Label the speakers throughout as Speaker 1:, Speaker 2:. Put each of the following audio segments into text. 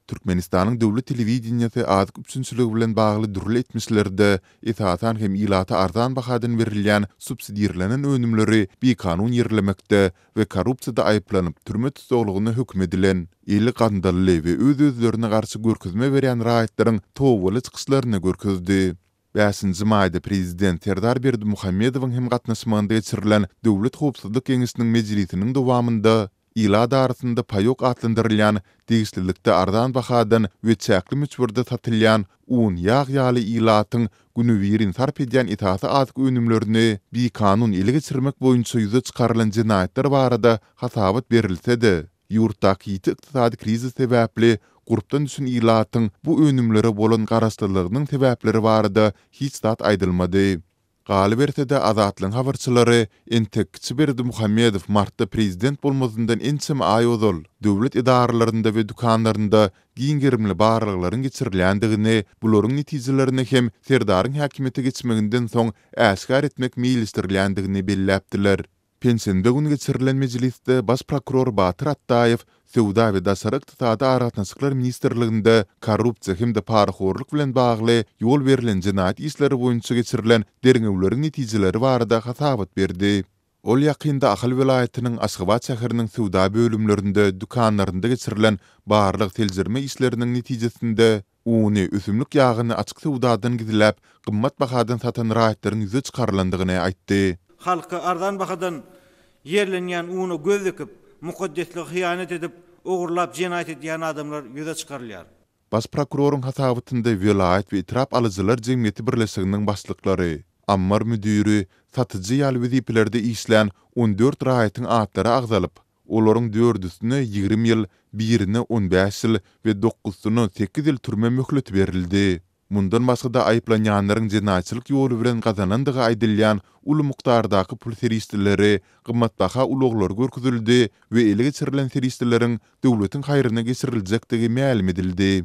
Speaker 1: Türkmenistanyň döwlet telewideniýesi azyk üpjünçiligi bilen bagly dürli etmişlerde, esasan hem ilata arzan bahadan berilýän subsidirlenen önümleri bikanun ýerlemekde we korrupsiýada aýyplanyp, türme tussaglygyna höküm edilen, eli gandally we öz-özlerine garşy görkezme berýän raýatlaryň tobaly çykyşlaryny görkezdi. Bäşinji maýda prezident Serdar Berdimuhamedowyň hem gatnaşmagynda geçirilen Döwlet howpsuzlyk geňeşiniň mejlisiniň dowamynda ilat arasynda paýok atlandyrylýan, degişlilikde arzan bahadan we çäkli möçberde satylýan un, ýag ýaly ilatyň günübirin sarp edýän esasy azyk önümlerini bikanun ele geçirmek boýunça ýüze çykarylan jenaýatlar barada hasabat berilse-de, ýurtdaky ýiti ykdysady krizis sebäpli gurpdan düşen ilatyň bu önümlere bolan garaşlylygynyň sebäpleri barada hiç zat aýdylmady. Galyberse-de, Azatlygyň habarçylary entek kiçi Berdimuhamedow martda prezident bolmazyndan ençeme aý ozal döwlet edaralarynda we dükanlarynda giň gerimli barlaglaryň geçirilýändigini, bularyň netijelerini hem Serdaryň häkimiýete geçmeginden soň äşgär etmek meýilleşdirilýändigini belläpdiler. Penşenbe güni geçirilen mejlisde baş prokuror Batyr Atdaýew Söwda we daşary ykdysady aragatnaşyklar ministrliginde korrupsiýa hem-de parahorluk bilen bagly ýol berlen jenaýat işleri boýunça geçirilen derňewleriň netijeleri barada hasabat berdi. Ol ýakynda Ahal welaýatynyň Aşgabat şäheriniň söwda bölümlerinde, dükanlarynda geçirilen barlag-seljerme işleriniň netijesinde uny, ösümlik ýagyny açyk söwdadan gizläp, gymmat bahadan satan raýatlaryň ýüze çykarylandygyny aýtdy.
Speaker 2: Halka arzan bahadan ýerlenýän una göz dikip, mukaddeslige hyýanat edip, ogurlap jenaýat edýän adamlar ýüze çykarylýar.
Speaker 1: Baş prokuroryň hasabatynda welaýat we etrap alyjylar jemgyýeti birleşiginiň başlyklary, ammar müdiri, satyjy ýaly wezipelerde işlän 14 raýatyň atlary agzalyp, olaryň dördüsine 20 ýyl, birine 15 ýyl we dokuzsyna sekiz ýyl türme möhleti berildi. Mundan başga-da aýyplanýanlaryň jenaýatçylyk ýoly bilen gazanandygy aýdylýan uly mukdardaky pul serişdeleri, gymmatbaha ulaglar görkezildi we ele geçirilen serişdeleriň döwletiň haýryna geçiriljekdigi mälim edildi.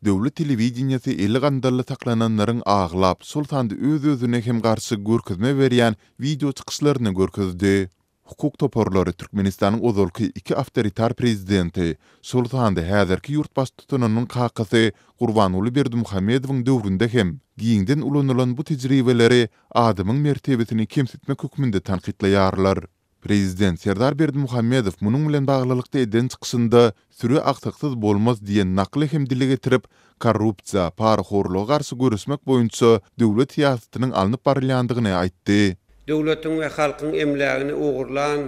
Speaker 1: Döwlet telewideniýesi eli gandally saklananlaryň aglap, şol sanda öz-özüne hem garşy görkezme berýän wideo çykyşlaryny görkezdi. Hukuk toparlary Türkmenistanyň ozalky iki awtoritar prezidenti, şol sanda häzirki ýurt baştutanynyň kakasy Gurbanguly Berdimuhamedowyň döwründe hem giňden ulanylan bu tejribeleri adamyň mertebesini kemsitmek hökmünde tankytlaýarlar. Prezident Serdar Berdimuhamedow munuň bilen baglylykda eden çykyşynda Süri agsaksyz bolmaz diýen nakyly hem dile getirip, korrupsiýa, parahorluga garşy göreşmek boýunça döwlet syýasatynyň alnyp barylýandygyny aýtdy.
Speaker 3: Döwletiň we halkyň emlägini ogurlan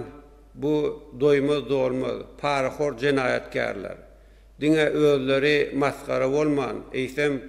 Speaker 3: bu doýmaz-dolmaz, parahor jenaýatkärler diňe özleri masgara bolman, eýsem,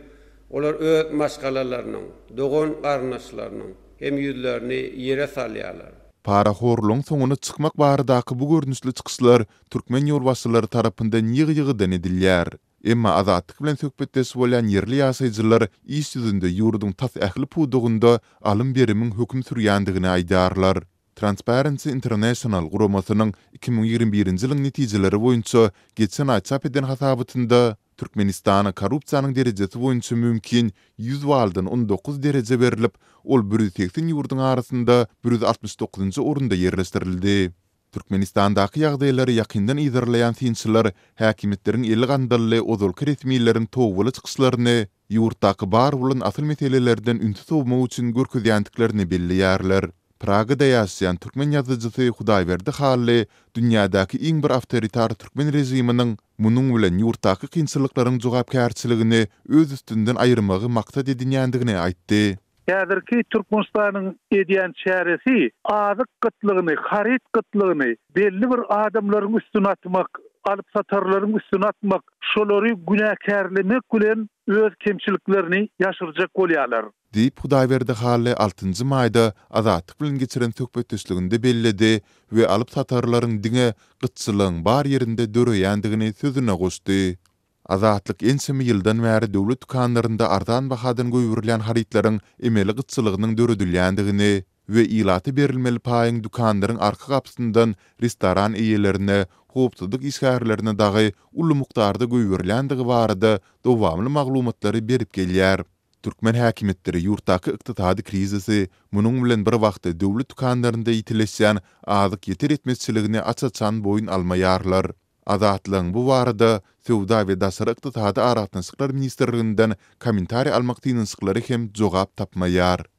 Speaker 3: olar öz maşgalalarynyň, dogan-garyndaşlarynyň hem ýüzlerini ýere salýarlar.
Speaker 1: Parahorlugyň soňuna çykmak baradaky bu görnüşli çykyşlar türkmen ýolbaşçylary tarapyndan ýygy-ýygydan edilýär. Emma Azatlyk bilen söhbetdeş bolýan ýerli ýaşaýjylar iş ýüzünde ýurduň tas ähli pudagynda alym-berimiň höküm sürýändigini aýdýarlar. Transparency International guramasynyň 2021-nji ýylyň netijeleri boýunça geçen aý çap eden hasabatynda Türkmenistana korrupsiýanyň derejesi boýunça mümkin 100 baldan 19 dereje berlip, ol 180 ýurduň arasynda 169-njy orunda ýerleşdirildi. Türkmenistandaky ýagdaýlary ýakyndan yzarlaýan synçylar häkimiýetleriň eli gandally ozalky resmileriň tobaly çykyşlaryny ýurtdaky bar bolan asyl meselelerden ünsi sowmak üçin görkezýändiklerini belleýärler. Pragada ýaşaýan türkmen ýazyjysy Hudaýberdi Hally dünýädäki iň bir awtoritar türkmen režiminiň munuň bilen ýurtdaky kynçylyklaryň jogapkärçiligini öz üstünden aýyrmagy maksat edinýändigini aýtdy.
Speaker 4: Häzirki Türkmenistanyň edýän çäresi azyk gytlygyny, haryt gytlygyny belli bir adamlaryň üstüne atmak, alyp-satarlaryň üstüne atmak, şolary günäkärlemek bilen öz kemçiliklerini ýaşyrjak bolýarlar.
Speaker 1: Diýip, Hudaýberdi Hally altynjy maýda Azatlyk bilen geçiren söhbetdeşliginde belledi we alyp-satarlaryň diňe gytçylygyň bar ýerinde döreýändigini sözüne goşdy. Azatlyk ençeme ýyldan bäri döwlet dükanlarynda arzan bahadan goýberilýän harytlaryň emeli gytçylygynyň döredilýändigini we ilata berilmeli paýyň dükanlaryň arka gapysyndan restoran eýelerine, howpsuzlyk işgärlerine dagy uly mukdarda goýberilýändigi barada dowamly maglumatlary berip gelýär. Türkmen häkimiýetleri ýurtdaky ykdysady krizisi, munuň bilen bir wagtda döwlet dükanlarynda ýitileşýän azyk ýeter-ýetmezçiligini aç-açan boýun almaýarlar. Azatlygyň bu barada Söwda we daşary ykdysady aragatnaşyklar ministrliginden kommentariý almak synanyşyklary hem jogap tapmaýar.